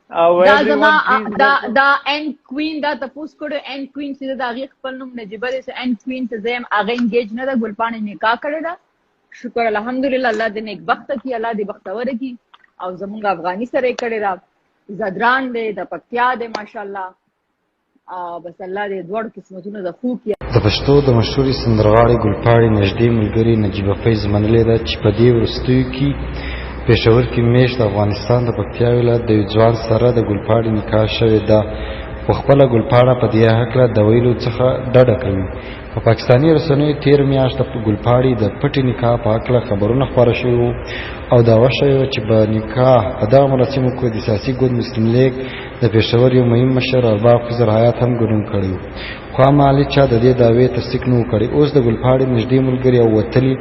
او دا زما دا دا ان کوین دا تپوس کړو، ان کوین چې دا هغې خپل نوم نجیبه دی، ان کوین ته زه یم، هغه انګیج نه ده، ګلپاڼې نکاح کړې ده. شکر الحمدلله، الله دې نیکبخته کړي، الله دې بختوره کړي. او زمونږ افغاني سره یې کړې ده، زدران دی، د پکتیا دی، ماشاءالله. بس الله دې دواړو قسمتونه د ښو کړي. د پښتو د مشهورې سندرغاړې ګلپاڼې نږدې ملګرې نجیبه فیض منلې ده چې په دې وروستیو کې پېښور کې میشت د افغانستان د پکتیا ولایت د یو ځوان سره د ګلپاڼې نکاح شوې ده، خو خپله ګلپاڼه په دې هکله د ویلو څخه ډډه کوي. په پاکستاني رسنیو تیر میاشت د ګلپاڼې د پټې نکاح په هکله خبرونه خپاره شوي وو او دعوه شوې وه چې به نکاح په دغه مراسمو کې د سیاسي ګوند مسلم لیګ د پېښور یو مهم مشر ارباب خضر حیات هم ګډون کړی و، خو مالي چا د دې دعوې تصدیق نه و کړی. اوس د ګلپاڼې نږدې ملګري او وتلي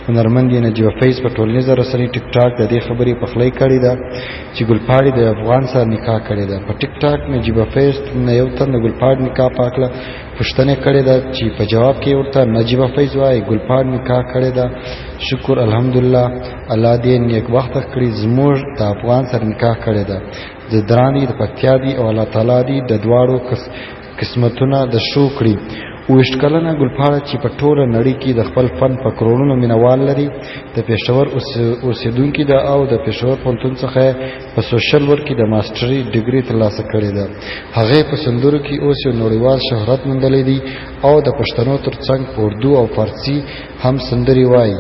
هنرمند نجیبه فیض په ټولنیزه رسنۍ ټیک ټاک د دې خبرې پخلی کړې ده چې ګلپاڼې د افغان سره نکاح کړې ده. په ټیک ټاک نجیبه فیض نه یو تن د ګلپاڼې نکاح په هکله پوښتنه کړې ده چې په جواب کې ورته نجیبه فیض وايي، ګلپاڼې نکاح کړې ده، شکر الحمدلله، الله دې نیکبخته کړي، زموږ د افغان سره نکاح کړې ده، ځدران دي، د پکتیا دي، او الله تعالی دې د دواړو قسمتونه د ښو کړي. 27 کلنه ګلپاڼه چې په ټوله نړۍ کې د خپل فن په کروړونو مینوال لري، د پېښور اوسېدونکې ده او د پېښور پوهنتون څخه په سوشل ورک کې د ماسټري ډګري ترلاسه کړې ده. هغې په سندرو کې اوس یو نړیوال شهرت موندلی دی او د پښتنو ترڅنګ په اردو او فارسي هم سندرې وايي.